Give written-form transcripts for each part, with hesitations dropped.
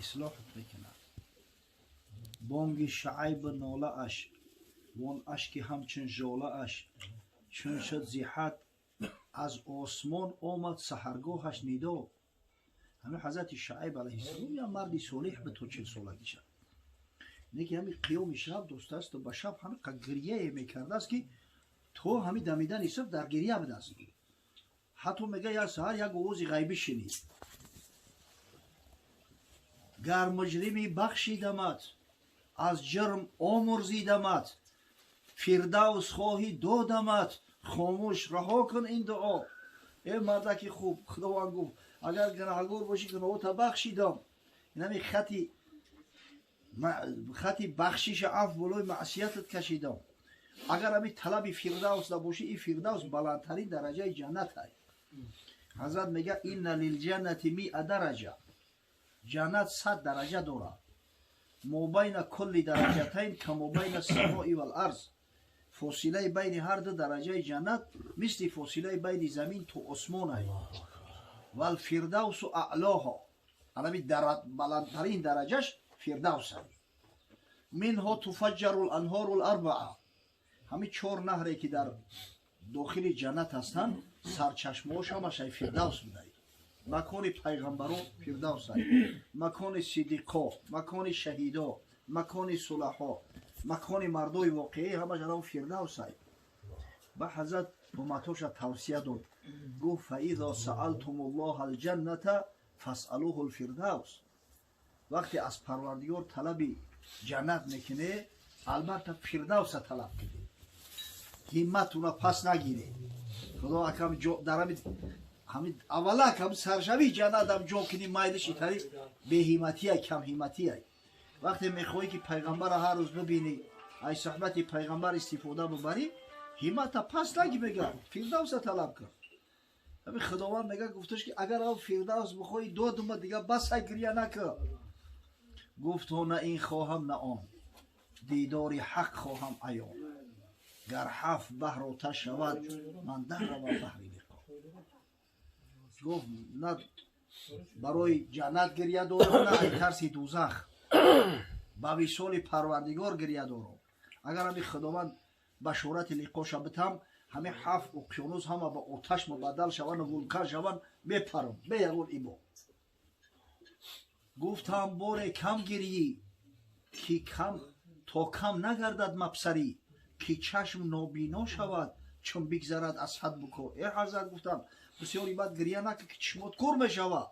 ислоҳат мекунад. Бонги Шуайб нолааш, вон ашки ҳамчун жолааш, чун шуд зиҳат аз осмон омад саҳаргоҳаш нидо. Ҳамин ҳазрати Шуайб алайҳиссалом як марди солиҳ буд то 40 солагиша. Неки ҳамин қиёми шаб достааст, ба шаб ҳамин гирьяе мекардааст, ки то ҳамин дамидани субҳ дар гирья будааст. Ҳатто мега, як саҳар як овози ғайбӣ шинид: «Гар муҷрими бахшидамат, аз ҷурм омурзидамат, фирдавс хоҳӣ додамат, хомӯш раҳо кун ин дуо». Э мардаки хуб, Худованд гуфт: «Агар гунаҳгор бошӣ, гуноҳота бахшидам». Инами хати бахшиша, афв болои маъсиятат кашидам. Агар ҳами талаби фирдавс набошӣ, ин фирдавс баландтарин дараҷаи ҷаннат ай. Ҳазрат мега: «Инна лилҷаннати миа дараҷа», ҷаннат 100 дараҷа дорад. «Мо байна кулли дараҷатайн камо байна самои вал арз», фосилаи байни ҳар ду дараҷаи ҷаннат мисли фосилаи байни замин то осмон ай. «Вал фирдавсу аълоҳо», анами баландтарин дараҷаш фирдавс ай. «Минҳо туфаҷҷару ланҳору ларбаа», ҳамин чор наҳре, ки дар дохили ҷаннат ҳастанд, сарчашмаош ҳамаш ай фирдавс будай. Макони пайғамбаро фирдавс ай, макони сидиқо, макони шаҳидо, макони сулаҳо, макони мардои воқеӣ ҳамаш анав фирдавс ай. Ба ҳазрат умматоша тавсия дод, гуфт: «Фаизо саалтум ллоҳа алҷанната фасалуҳу лфирдавс». Вақте аз Парвардигор талаби ҷаннат мекунед, албатта фирдавса талаб кунед, ҳимматуна пас нагиред. Худо акам дар ҳамин аввалак ҳам саршавии ҷаннатам ҷо кунӣ, майлиши тари беҳимматия, камҳимматия. Вақте мехоҳӣ, ки пайғамбара ҳар рӯз бибинӣ, ай суҳбати пайғамбар истифода бубарӣ, ҳиммата пас наги, мега, фирдавса талаб кун. Ҳамин Худованд мега, гуфташ, ки агар ав фирдавс бихоҳӣ, додума, дига бас, ай гирья накун. Гуфт: «На ин хоҳам, на он, дидори ҳақ хоҳам аён. Гар ҳафт баҳр оташ шавад, ман дар равам баҳри лиқо». Гуфт: «На барои ҷаннат гирья дорам, на ай тарси дузах, ба висоли Парвардигор гирья дорам. Агар ҳами Худованд башорати лиқоша битам, ҳамин ҳафт уқёнус ҳама ба оташ мубаддал шаванд, вулкан шаванд, мепарам бе ягон ибо». Гуфтам: «Боре кам гирӣ, ки кам то кам нагардад мабсарӣ, ки чашм нобино шавад, чун бигзарад аз ҳад буко». Э ҳазрат, гуфтам, бисёри бад гирья накун, ки чишмот кур мешава.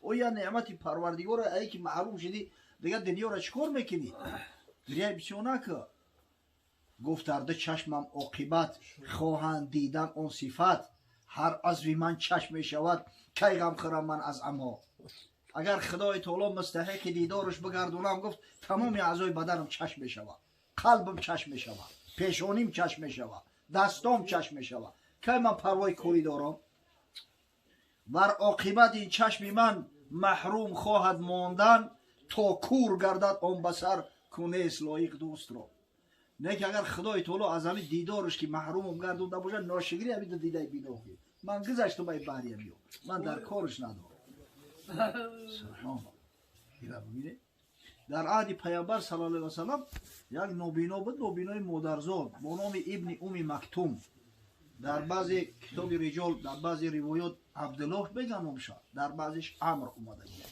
Оя неъмати Парвардигора, ае ки маҳрум шудӣ, дигар дунёро чӣ кор мекунӣ? Гирьяи бисёр накун. Гуфт: «Дар ду чашмам оқибат хоҳанд дидан он сифат, ҳар азви ман чашм мешавад, кай ғам хӯрам ман аз амо». Агар Худои таоло мустаҳиқи дидораш бигардонам, гуфт, тамоми аъзои баданам чашм мешавад, қалбам чашм мешавад, пешоним чашм мешавад, дастом чашм мешавад, кай ман парвои кӯрӣ дорам? Бар оқибат ин чашми ман маҳрум хоҳад мондан, то кур гардад он басар, ку нест лоиқ дӯстро. Не ки агар Худои таоло аз ҳамин дидораш ки маҳрумам гардонда бошад, ношигирӣ ҳамин дидаи биноҳӣ ман гузаштум, ай баҳриям ё ман дар кораш надорам. Субҳоналлоҳ. Ира бибинед, дар аҳди Паямбар саллаллоҳу алайҳи васаллам як нобино буд, нобинои модарзод бо номи Ибни Уми Мактум. Дар баъзе китоби риҷол, дар баъзе ривоёт Абдуллоҳ беган номша, дар баъзеш Амр омадагия.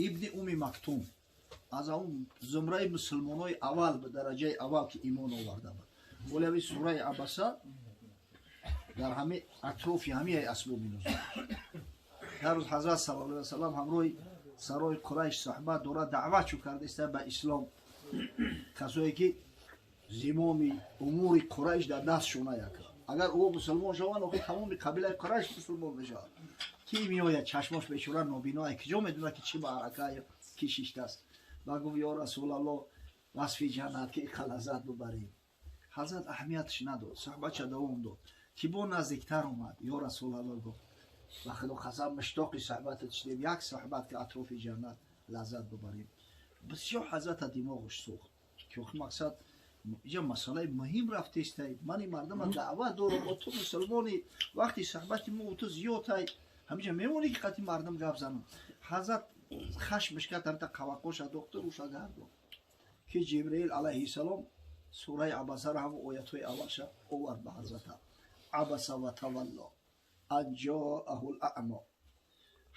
Ибни Уми Мактум аз он зумраи мусулмонои аввал, ба дараҷаи аввал, ки имон оварда буд. Вале ҳами сураи Абаса дар ҳами атрофи ҳамиай асбоби нузул. Дар рӯз ҳазрат саллаллоҳу алайҳи васаллам ҳамроҳи сарои Қурайш суҳбат дорад, даъват чу кардаиста ба ислом касое, ки зимоми умури Қурайш дар дастшона як. Агар ӯ мусулмон шаванд, охи тамоми қабилаи Қурайш мусулмон мешавад. Ки меояд, чашмош бечора нобино, киҷо медонад, ки чӣ маърака ки шиштааст? Ба гуфт: «Ё Расулалло, васфи ҷаннат, ки иқа лаззат бубарем». Ҳазрат аҳамиятш надод, суҳбатша давом дод, ки бо наздиктар омад. «Ё Расулалло, — гуфт, — ба Худо қасам, муштоқи суҳбатат шудем, як суҳбат, ки атрофи ҷаннат лаззат бубарем». Бисёр ҳазрата димоғаш сӯхт, ки охи мақсад иҷа масъалаи муҳим рафтестай, мани мардума даъват дорам, о ту мусулмони, вақти суҳбати мо ту зиёдтай, ҳамиҷа мемонӣ, ки қати мардум гап занам. Ҳазрат Хашмаш кард, ҳамта қавақоша доктор руша гардон. Ки Ҷибраил алайҳиссалом сураи Абасаро ҳамон оятҳои аввалша овард ба ҳазрата. Абаса ва тавалло ан ҷоаҳу лаъмо.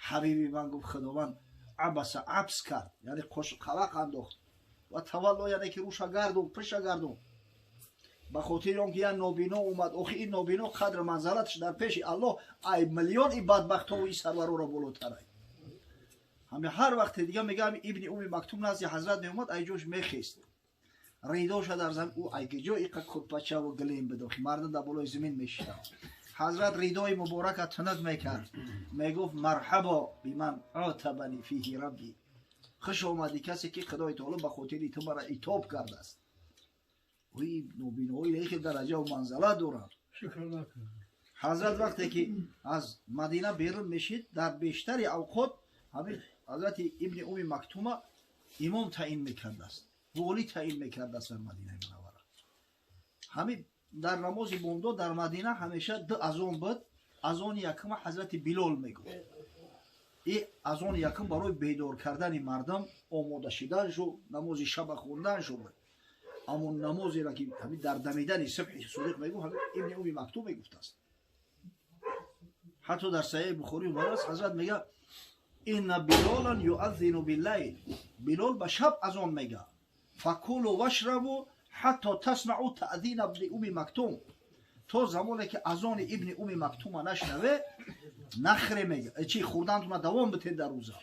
Ҳабиби ман гуфт Худованд абаса абс кард, яъне қавақ андохт, ва тавалло яъне ки руша гардон, пиша гардон. Ба хотири он ки як нобино омад, охи ин нобино қадр манзалаташ дар пеши Аллоҳ ай миллион и бадбахтову и сарвароро болотарай. Ҳами ҳар вақте дига мега ҳами Ибни Уми Мактум назди ҳазрат меомад, ай ҷош мехест. Ридоша дар замин, ӯ ай ҷо иқа курпачаву гилем бидохи, мардум дар болои замин мешиданд. Ҳазрат ридои муборака тунук мекард, мегуфт марҳабо биман отабани фиҳи рабби. Хуш омадӣ касе ки Худои таоло ба хотири ту мара итоб кардааст. Ӯи нобиноҳои хел дараҷаву манзалат доранд. Ҳазрат вақте ки аз Мадина берун мешид, дар бештари авқот ҳамин ҳазрати Ибни Уми Мактума имом таъин мекардааст, волӣ таъин мекардааст дар Мадинаи Мунаввара. Ҳамин дар намози бомдод дар Мадина ҳамеша ду азон буд. Азони якума ҳазрати Билол мегуфт. И азони якум барои бедор кардани мардум, омода шиданшу, намози шаба хонданшу буд. Аммо намозеро ки ҳамин дар дамидани субҳи содиқ мегуфт, ҳамин Ибни Уми Мактум мегуфтааст. Ҳатто дар Саҳиҳи Бухорӣ омадааст, ҳазрат мега инна билолан юаззину биллайл. Билол ба шаб азон мега. Факулу вашрабу ҳатто тасмау таъзина ибни Уми Мактум. То замоне ки азони Ибни Уми Мактума нашнаве, нахре мега. Чи хурдантуна давом битед дар рӯза.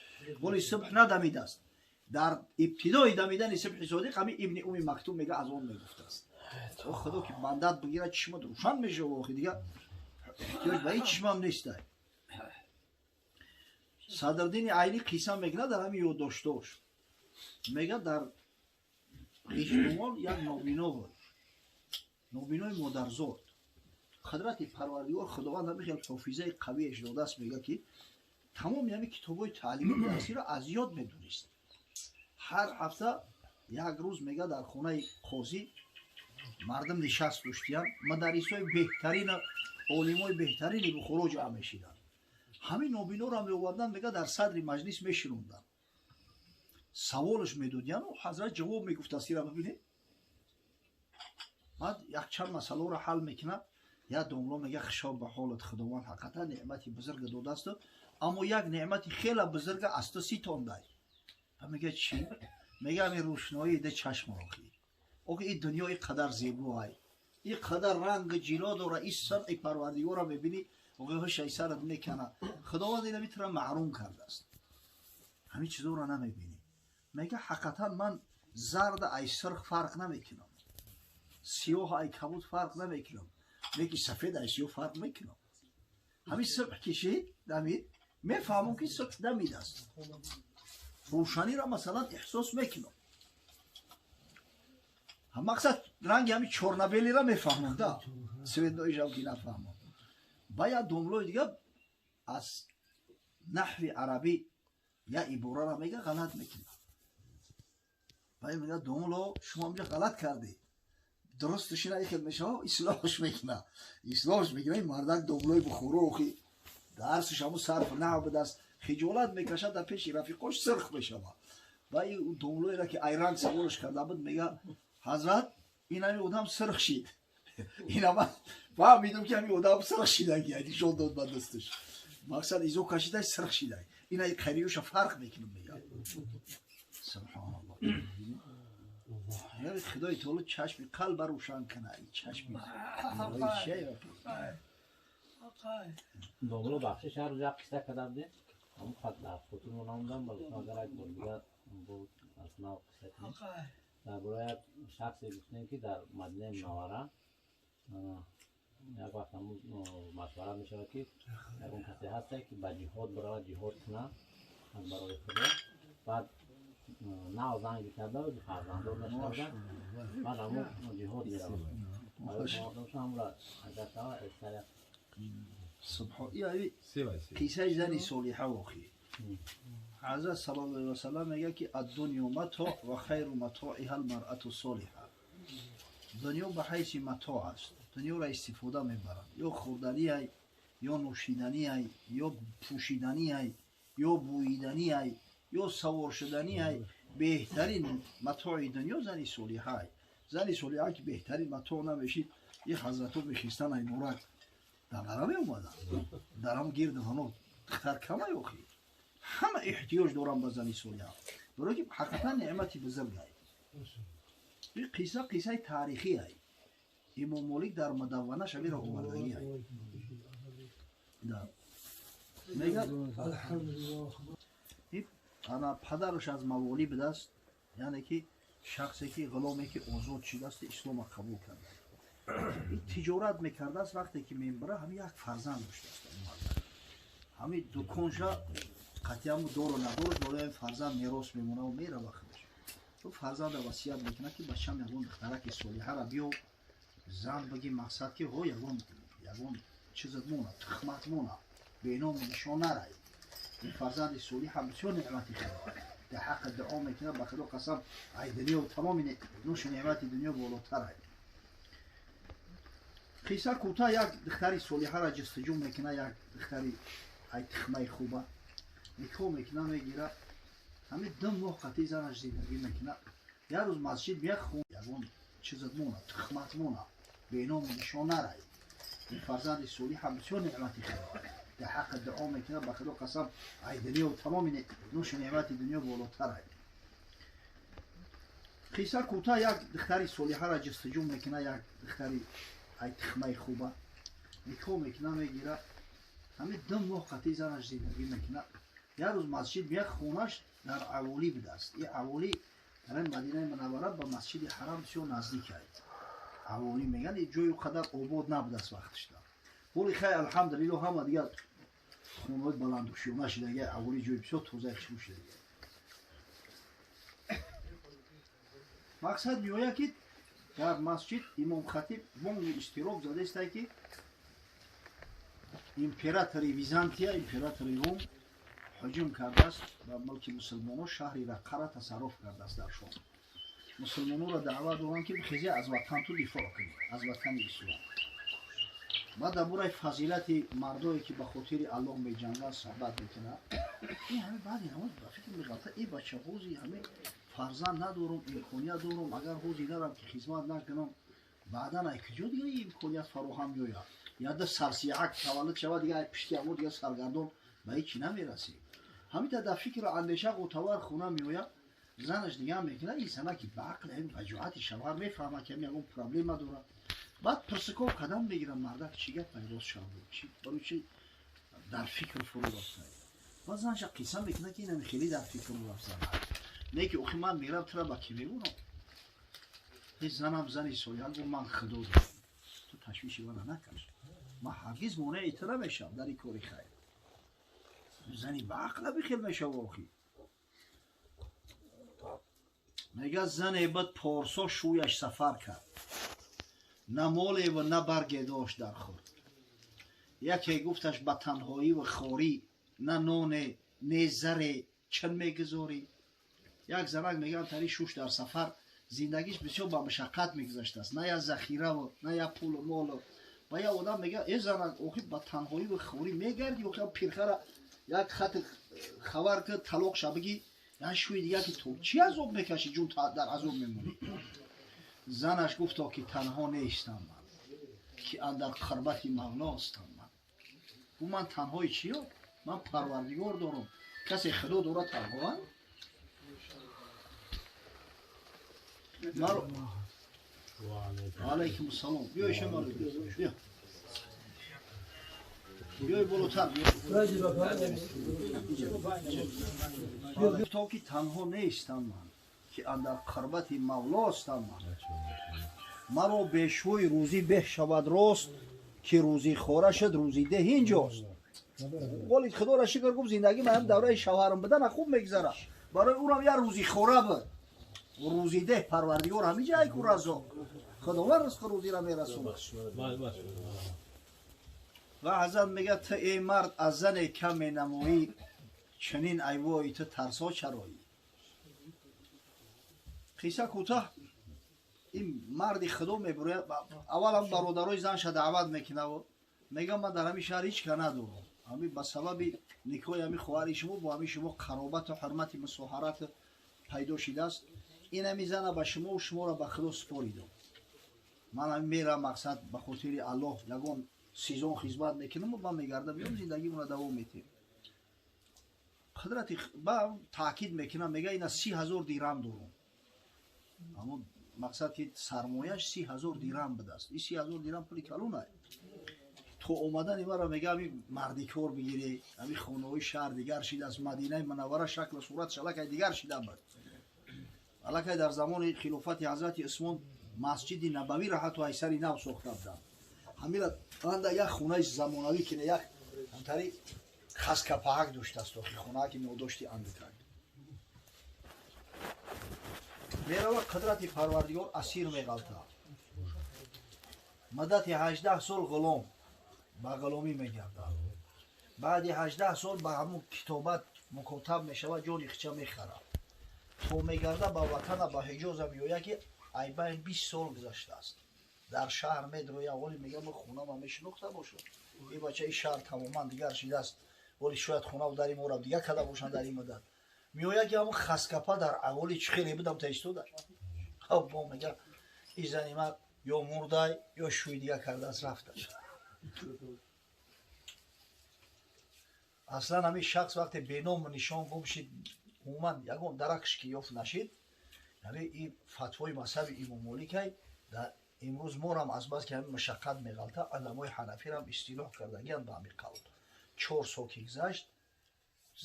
Воли субҳ надамидааст. Дар ибтидои дамидани субҳи содиқ ҳамин Ибни Уми Мактум мега азон мегуфтааст. О Худо ки мандат бигирад, чишмат рӯшан мешава, охи дига эҳтиёҷ ба ҳеҷ чишмам нестай. Садриддини Айнӣ қисса мекунад дар ҳамин ёддоштош. Мега дар Ғиштумон як нобино буд. Нобинои модарзод. Қудрати Парвардигор Худованд ҳамин хел ҳофизаи қавиеш додааст, мега ки тамоми ҳамин китобҳои таълими дарсиро аз ёд медонист. Ҳар ҳафта як рӯз мега дар хонаи қозӣ мардум нишаст доштиянд, мадарисҳои беҳтарин, олимои беҳтарини Бухоро ҷамъ мешиданд. Ҳамин нобиноро меоварданд, мега дар садри маҷлис мешинонданд. Саволаш медодияну ҳазрат ҷавоб мегуфт, асира бибинед. Баъд якчанд масъаларо ҳал мекунад. Як домло мега хишоб ба ҳолат Худованд ҳақиқатан неъмати бузурга додааст, аммо як неъмати хеле бузурга аз ту ситондай. Ба мега чӣ? Мега ҳамин рӯшноии ду чашм охи. Охи ин дунё ин қадар зебоай, ин қадар ранг ҷило дора, ин сунъи Парвардигорро мебинӣ, охи ҳушай сарат мекана. Худованд ина митра маҳрум кардааст. Ҳамин чизоро намебинӣ. Мега ҳақиқатан ман зарда ай сурх фарқ намекунам, сиёҳ ай кабуд фарқ намекунам, лекин сафед ай сиёҳ фарқ мекунам. Ҳамин субҳ кишид дамид, мефаҳмам ки субҳ дамидааст. Рӯшаниро масалан эҳсос мекунам. Мақсад ранги ҳамин чорнабелиро мефаҳмам да, цветноишам ки нафаҳмам. Ба як домлои дига аз наҳви арабӣ як ибораро мега ғалат мекунам. Ба мега домло шумо ҳамҷа ғалат кардед. Дурусташ ина хел мешава, ислоҳш мекуна. Ислоҳш мекуна ин мардак домлои Бухоро, охи дарсаш ҳамун сарф наҳв будааст, хиҷолат мекашад дар пеши рафиқош сирх мешава. Ба ин домлоеро ки айранг саволаш карда буд, мега ҳазрат ин ҳамин одам сирх шид. Ина ман фаҳмидам ки ҳамин одам сирх шидаги, нишон дод ба дасташ. Мақсад изо кашидай сирх шидай. Ина қариёша фарқ мекунам мега. Субҳоналлоҳ. Яъне Худои таоло чашми қалба рӯшан кана, ин чашми Домло бахшиш ҳар рӯз як қисса карда будем. Ҳамон дар хотир монамудам, ба лутфан агар як бор дига бо аз нав қисса кунем. Дар бораи як шахсе гуфтем ки дар Мадинаи Мунаввара як вақт ҳамун машварат мешавад ки ягон касе ҳасте ки ба ҷиҳод биравад, ҷиҳод кунад аз барои Худо. Баъд нав занг карда фарзанддор нашуда, баъд ҳамун ҷиҳод меравад. Агар шавад Субҳон, қиссаи зани солиҳа охи. Ҳазрат саллаллоҳу алайҳи васаллам мегӯяд ки ад-дунё матоъ ва хайру матоиҳа ал-маръату солиҳа. Дунё ба ҳайси матоъ аст. Дунёро истифода мебаранд. Ё хӯрданиай, ё нӯшиданиай, ё пӯшиданиай, ё бӯиданиай. ё савор шуданӣ ай, беҳтарин матои дунё зани солиҳа ай. Зани солиҳа ки беҳтарин матоъ намешид, и ҳазрато мехистан ай нурак дар ғара меомадан, дар ҳам гирду ҳано духтар камай охи. Ҳама эҳтиёҷ дорам ба зани солиҳа, барои ки ҳақиқатан неъмати бузург ай. Ин қисса қиссаи таърихӣ ай. Имом Молик дар Мудавванаш ҳамиро овардагӣ ай. Мега ана падараш аз маволӣ будааст, яъне ки шахсе ки ғуломе ки озод шудааст, ислома қабул карда. Ин тиҷорат мекардааст, вақте ки мембара ҳами як фарзанд доштааст. Ҳами дуконша қатъиаму дору надору барои фарзанд мерос мемонаву мерава худаш. Ӯ фарзанда васият мекунад ки бачам ягон духтараки солиҳара биё зан биги, мақсад ки ҳо ягон чизат мона, тухмат мона, беному нишон нарай. Ин фарзанди солиҳа бисёр неъмати худо дар ҳаққи дуо мекунад, ба худо қасам, ай дунё тамоми нӯши неъмати дунё болотар ай. Қисса кӯтоҳ, як духтари солиҳара ҷустуҷӯ мекунад, як духтари ай тухмаи хуба никоҳ мекунад, мегира. Ҳами 2 моҳ қатъи занаш зиндагӣ мекунад. Як рӯз масҷид меяд, хун ягон чизат мона, тухмат мона, беному нишон нарай. Ин фарзанди солиҳа бисёр неъмати худо дар ҳаққи дуо мекунад, ба худо қасам, ай дунё тамоми нӯши неъмати дунё болотар ай. Қисса кӯтоҳ, як духтари солиҳара ҷустуҷӯ мекунад, як духтари ай тухмаи хуба никоҳ мекунад, мегира. Ҳами 2 моҳ қатъи занаш зиндагӣ мекунад. Як рӯз масҷид меяд, хонаш дар аволӣ будааст. Ин аволӣ дар Мадинаи Мунаввара ба масҷиди ҳарам бисёр наздик ай. Аволӣ мегӯянд, ин ҷои қадар обод набудааст вақташда. Ҳоли хай алҳамдулиллоҳ ҳама дигар хонаҳои баландушёна шудаги, аволӣ ҷои бисёр тозаи хушбӯ шудаги. Мақсад меояд ки дар масҷид имом хатиб бонги иштирок задаистай ки императори Византия, императори Рум ҳуҷум кардааст ба мулки мусулмонон, шаҳри Раққара тасарруф кардааст дар Шом. Мусулмононро даъват доранд ки бихезе аз ватан ту дифоъ кунед, аз ватани ислом. Баъд дар бораи фазилати мардое ки ба хотири Аллоҳ меҷанганд суҳбат мекунад. Ин ҳами баъди намоз ба фикр меғалта, э бача, ҳози ҳами фарзанд надорум, имконият дорум, агар ҳози нарам ки хизмат накунам, баъдан ай куҷо дига ин имконият фароҳам меояд? Яда сарсияҳак таваллуд шавад, дига ай пишти амо дига саргардон ба ҳеҷ чи намерасем. Ҳамита дар фикру андеша ғӯтавар хона меояд, занаш дига мекунад, ин зана ки ба ақл ҳамин ваҷоҳати шавҳар мефаҳмад ки ҳамин ягон проблема дорад. Баъд пурсиков қадам мегирад, мардак чӣ гап рост шавад, барои чи дар фикр фурӯ рафта. Баъд занаша қисса мекунад ки инами хеле дар фикр фурӯ рафта. Не ки охи ман мерам тура ба кӣ мебурам? Ҳеҷ занам зани солиҳа гуфт ман худо дорам, ту ташвиши мана накаш, ман ҳаргиз монеи ту намешавам дар ин кори хайр. Зани ба ақла бихел мешава охи. Мега зане бад порсо шӯяш сафар кард, на молеву на барге дошт дар худ. Яке гуфташ ба танҳоиву хорӣ, на ноне не заре чын мегузорӣ. Як занак мегӯянд тари шӯш дар сафар зиндагиш бисёр ба мушаққат мегузаштааст, на я захираву на я пулу молу. Ва як одам мегӯяд э занак, охи ба танҳоиву хорӣ мегардӣ, охи пирхара як хати хабар ки талоқ ша бигӣ, як шӯи дигар ки ту чӣ азоб мекашӣ, ҷун дар азоб мемонӣ. Занаш гуфто ки танҳо нестам ман, ки андар қурбати мавлостам ман. Гуфт ман танҳои чиё? Ман парвардигор дорам, касе худо дорад танҳоам? Алайкум ассалом. Биё шамал, биё. Биёй болотар. Гуфто ки танҳо нестам ман, ки андар қурбати мавлостам ман. Маро бешӯи рӯзӣ беҳ шавад рост, ки рӯзӣ хора шуд рӯзӣ деҳ инҷост. Воли худоро шукр гуфт зиндагӣ ман ҳам давраи шавҳарам будан хуб мегузарад. Барои ӯрам як рӯзӣ хора буд. Рӯзӣ деҳ парвардигор ҳамин ҷай ку раззоқ. Худованд ризқу рӯзиро мерасонад. Ва ҳазрат мегӯяд ту эй мард аз зане кам менамоӣ, чунин айвои ту тарсо чароӣ. Қисса кӯтоҳ, ин марди худо мебурояд, аввалам бародарои занша даъват мекунаву мегӯяд ман дар ҳамин шаҳр ҳеҷ ка надорам, Ҳами ба сабаби никоҳи ҳами хоҳари шумо бо ҳами шумо қаробату ҳурмати мусоҳарат пайдо шидааст. Ин ҳами зана ба шумо шуморо ба Худо супоридам. Ман ҳами мерам мақсад ба хотири Аллоҳ ягон сезон хизмат мекунам ва ман мегардам меом зиндагимонро давом метиҳем. Қудрати ба таъкид мекунам, мега ина 30,000 дирам дорум. Аммо мақсад ки сармояш 30,000 дирам будааст. Ин 30,000 дирам пули калон аст. То омадани маро мега ҳами мардикор бигире, ҳами хонаҳои шаҳр дигар шидааст, Мадинаи Мунаввара шаклу суратш аллакай дигар шида буд. Аллакай дар замони хилофати ҳазрати Усмон масҷиди Набавиро ҳатто айсари нав сохта буданд. Ҳамира анда як хонаи замонавӣ кине як ҳамтари хаскапаҳак доштааст, охи хонаа ки нодошти андакак. Мерава қудрати Парвардигор асир меғалта. Муддати 18 сол ғулом ба ғуломӣ мегардад. Баъди 18 сол ба ҳамун китобат мукотаб мешавад, ҷони хича мехарад. То мегарда ба ватана ба Ҳиҷоза меояд ки айбайн 20 сол гузаштааст. Дар шаҳр медроя, воли мега мо хонама мешинохта бошам. Ин бача ин шаҳр тамоман дигар шидааст. Воли шояд хонаву дари моро дигар карда бошанд дар ин муддат. Меояд ки ҳамун хаскапа дар аввали чӣ хеле будам та истода. Хоб бо мега ин зани ман ё мурдай ё шӯи дигар кардааст рафта. Аслан ҳамин шахс вақте беному нишон гум шид, умуман ягон даракш ки ёфт нашид, яъне ин фатвои мазҳаби Имом Моликай дар имрӯз морам азбас ки ҳамин машаққат меғалта, уламои ҳанафирам истилоҳ кардагианд ба ҳамин қавл. 4 сол ки гузашт,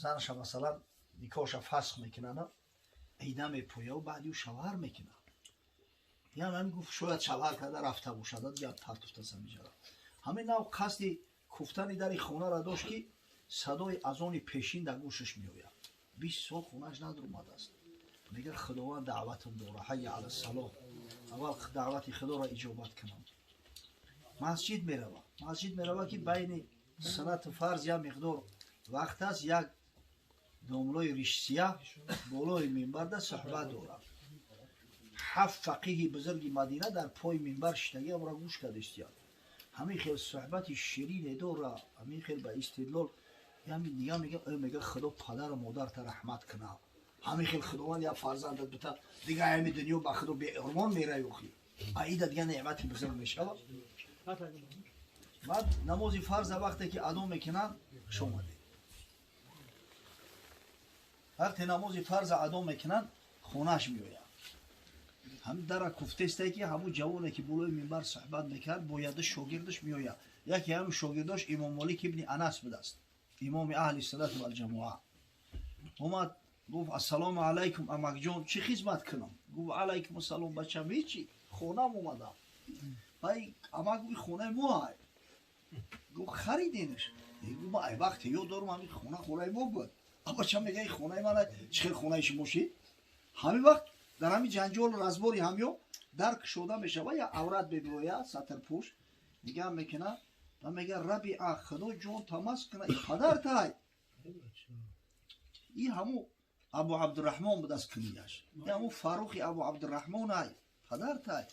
занаша масалан никоҳша фасх мекунанд, ида мепояву баъди ӯ шавҳар мекунад. Ям ҳамин гуфт шояд шавҳар карда рафта бошад, дигар партуфтас ҳамиҷара. Ҳамин нав қасди куфтани дари хонаро дошт ки садои азони пешин дар гӯшаш меояд. 20 сол хонааш надромадааст. Мега Худованд даъватам дора, ҳайя ала салоҳ. Аввал даъвати Худоро иҷобат кунам. Масҷид мерава. Масҷид мерава ки байни суннату фарз як миқдор вақт аст, як домлои ришсия болои минбарда суҳбат дорад. 7 фақиҳи бузурги Мадина дар пои минбар шиштагӣ амро гӯш карда истияд. Ҳамин хел суҳбати ширине дора, ҳамин хел ба истидлол ҳамин дига мега, мега Худо падару модарта раҳмат кунад. Ҳамин хел Худованд як фарзандат бита, дига ҳами дунё ба Худо беурмон мераи охи. Аида дига неъмати бузург мешавад. Баъд намози фарза вақте ки адо мекунанд, хуш омадед. Вақте намози фарза адо мекунанд, хонааш меояд. Ҳамин дара куфтестае ки ҳамун ҷавоне ки болои минбар суҳбат мекард, бо яду шогирдаш меояд. Яке ҳамин шогирдош Имом Молик ибни Анас будааст, имоми аҳли суннат валҷамоа. Омад гуфт ассалому алайкум амакҷон, чӣ хизмат кунам? Гуфт алайкум ассалом бачам, ҳечи, хонам омадам. Ай амак гуфт хонаи мо ай. Гуфт хариденаш. Гуфт ма ай вақте ёд дорам ҳамин хона хонаи мо буд. Бачам мега ин хонаи ман ай, чӣ хел хонаи шумо шид? Ҳамин вақт дар ҳамин ҷанҷолу разбори ҳамё дар кушода мешавад, як аврат мебирояд, сатрпӯш нигаҳ мекунад ва мега Рабиа, Худо ҷон тамас кунад, ин падартай. Ин ҳамун Абу Абдурраҳмон будааст кунияш. Ин ҳамун Фаррухи Абу Абдурраҳмон ай, падартай.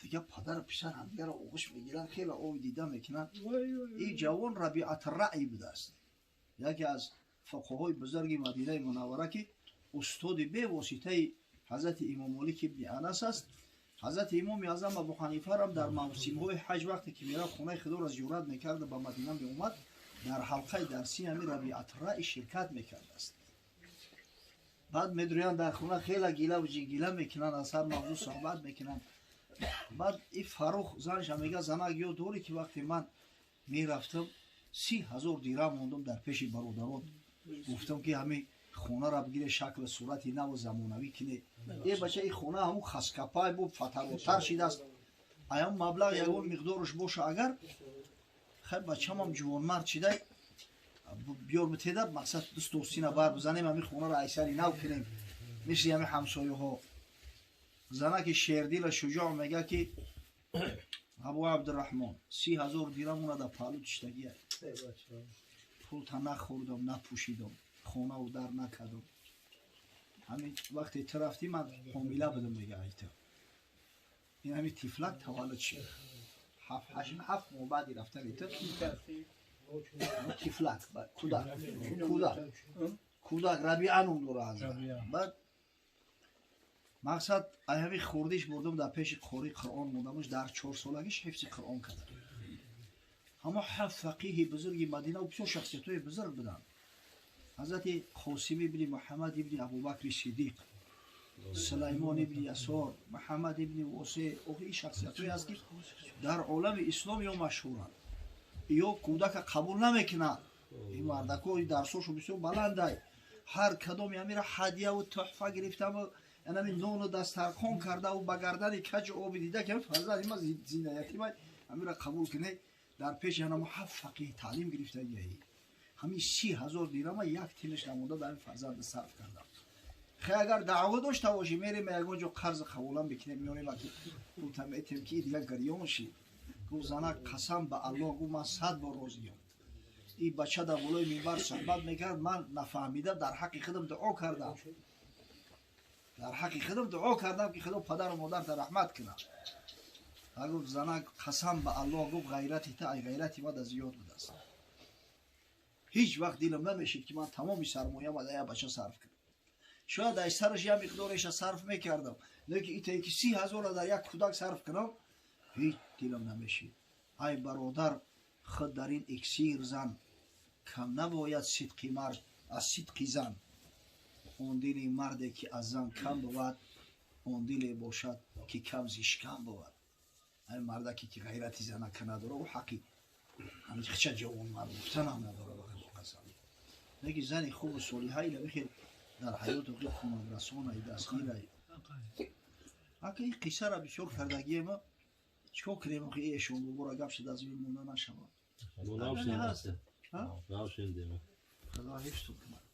Дига падару писар ҳамдигарро оғӯш мегиранд, хеле ови дида мекунанд. Ин ҷавон Рабиатраъй будааст, яке аз фуқаҳои бузурги Мадинаи Мунаввара ки устоди бевоситаи ҳазрати Имом Молик ибни Анас аст. Ҳазрати Имоми Аъзам Абу Ҳанифарам дар мавсимҳои ҳаҷ вақте ки мерафт хонаи Худоро зиёрат мекард ба Мадина меомад, дар ҳалқаи дарсии ҳамин Рабиатраъй ширкат мекардааст. Баъд медурӯянд дар хона, хеле гилаву ҷингила мекунанд, аз ҳар мавзӯъ суҳбат мекунанд. Баъд ин Фаррух занаша мега занак ёд дорӣ ки вақте ман мерафтам 30,000 дирам мондам дар пеши бародарон, гуфтам ки ҳамин хонаро бигире шаклу сурати наву замонавӣ кине. Э бача, ин хона ҳамун хаскапай бу фатаротар шидааст. Аям маблағ ягон миқдорш боша агар, хай бачамам ҷувонмард шидай, биёр битеда мақсад дӯстостина бар бизанем, ҳамин хонаро айсари нав кунем мисли ҳамин ҳамсояҳо. Занаки шердила шуҷоъ мега ки Абу Абдурраҳмон 30,000 дирам уна дар паҳлӯ тиштагия. Пулта нахӯрдам, напӯшидам, хонаву дар накардам. Ҳамин вақте ту рафтӣ ман ҳомила будам, мега айта. Ин ҳамин тифлак таваллуд шуд. 7 моҳ баъди рафтани ту. Тифлак, кӯдак, кӯдак, кӯдак Рабиа ном дора ҳазрат. Баъд мақсад ай ҳами хурдиш бурдум дар пеши қори Қуръон мондамуш, дар 4 солагиш ҳифзи Қуръон карда. Ҳамо ҳафт фақиҳи бузурги Мадина бисёр шахсиятҳои бузург буданд: ҳазрати Қосим ибни Муҳаммад ибни Абубакри Сидиқ, Сулаймон ибни Ясор, Муҳаммад ибни Восе. Охи, ин шахсиятҳое аст, ки дар олами ислом ё машҳуранд, ё кӯдака қабул намекунанд. Ин мардако дарсошо бисёр баландай. Ҳар кадоми ҳамира ҳадияву тӯҳфа гирифтаму анами нону дастархон кардаву ба гардани каҷу оби дида, ки фарзанди ма зинаятима, ҳамира қабул кунед. Дар пеши ҳанамо ҳафт фақиҳ таълим гирифтагиҳи, ҳамин 30 000 дирама як тинаш намонда дар ин фарзанд сарф кардам. Хе, агар даъво дошта бошӣ, мерем ягон ҷо қарзи қабулам бикунем, меорем, ки пулта метем, ки дигар гирён шид. Гуфт занак: «Қасам ба Аллоҳ», гуфт, «ман 100 бор розиям. Ин бача дар болои минбар суҳбат мекард, ман нафаҳмида дар ҳаққи худам дуо кардам, дар ҳаққи худам дуо кардам, ки Худо падару модарта раҳмат кунад». Гуфт занак: «Қасам ба Аллоҳ», гуфт, «ғайрати та ай ғайрати ма да зиёд будааст. Ҳеҷ вақт дилам намешид, ки ман тамоми сармояма дар як бача сарф кунам. Шояд ай сараш як миқдореша сарф мекардам, лекин итае ки 30 000-ра дар як кӯдак сарф кунам, ҳеҷ дилам намешид. Ай бародар, худ дар ин иксир зан, кам набояд сидқи мард аз сидқи зан. Он дили марде, ки аз зан кам бувад, он диле бошад, ки кам зишкам бувад». Ай мардаке, ки ғайрати занака надора, ӯ ҳаққи ҳамича ҷавонмард гуфтанам надора, ба қасам. Лекин зани хубу солиҳа ила бихел дар ҳаёту кӯмакрасонай, дастгирай. Ака, ин қиссара бисёр кардагиема, чикор кунем? Охи, эшон бобора гап шуда аз ин монда нашавад. Худо ҳифзтон кунад.